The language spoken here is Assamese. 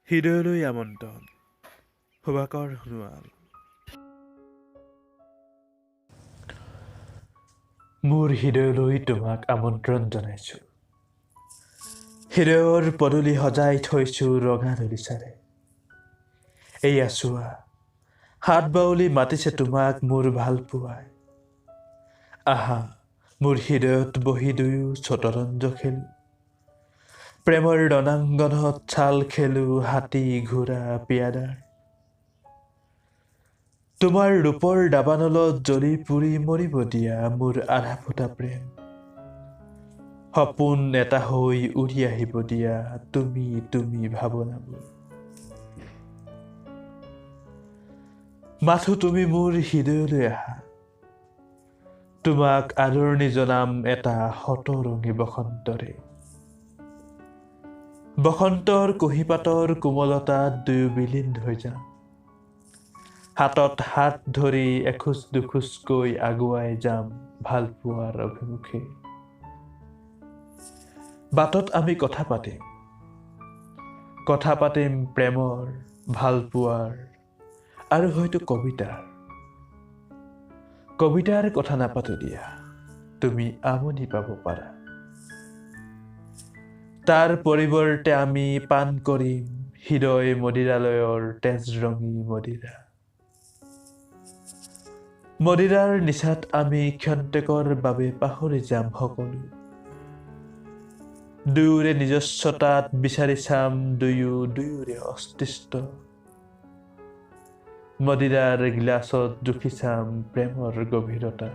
হৃদয়লৈ আমন্ত্ৰণ, শুভাকৰ সোণোৱাল। মোৰ হৃদয়লৈ তোমাক আমন্ত্ৰণ জনাইছোঁ। হৃদয়ৰ পদূলি সজাই থৈছোঁ ৰঙা দলিচাৰে। এয়া চোৱা, হাত বাউলি মাতিছে তোমাক মোৰ ভালপোৱাই। আহা, মোৰ হৃদয়ত বহি দুয়ো শতৰঞ্জ খেলোঁ, প্ৰেমৰ ৰণাংগনত চাল খেলোঁ, হাতী ঘোঁৰা পিয়াদাৰ। তোমাৰ ৰূপৰ দাবানলত জ্বলি পুৰি মৰিব দিয়া মোৰ আধা ফুটা প্ৰেম। সপোন এটা হৈ উৰি আহিব দিয়া তুমি তুমি ভাৱনাবোৰ। মাথো তুমি মোৰ হৃদয়লৈ আহা, তোমাক আদৰণি জনাম এটা শতৰঙী বসন্তৰে। বসন্তৰ কুঁহিপাতৰ কোমলতাত দুয়ো বিলীন হৈ যাম। হাতত হাত ধৰি এখোজ দুখোজকৈ আগুৱাই যাম ভালপোৱাৰ অভিমুখে। বাটত আমি কথা পাতিম, কথা পাতিম প্ৰেমৰ, ভালপোৱাৰ আৰু হয়তো কবিতাৰ। কবিতাৰ কথা নাপাতো দিয়া, তুমি আমনি পাব পাৰা। তাৰ পৰিৱৰ্তে আমি পান কৰিম হৃদয় মদিৰালয়ৰ তেজৰঙী মদিৰা। মদিৰাৰ নিচাত আমি ক্ষন্তেকৰ বাবে পাহৰি যাম সকলো। দুয়োৰে নিজস্বতাত বিচাৰি চাম দুয়ো দুয়োৰে অস্তিত্ব। মদিৰাৰ গিলাচত জুখি চাম প্ৰেমৰ গভীৰতা।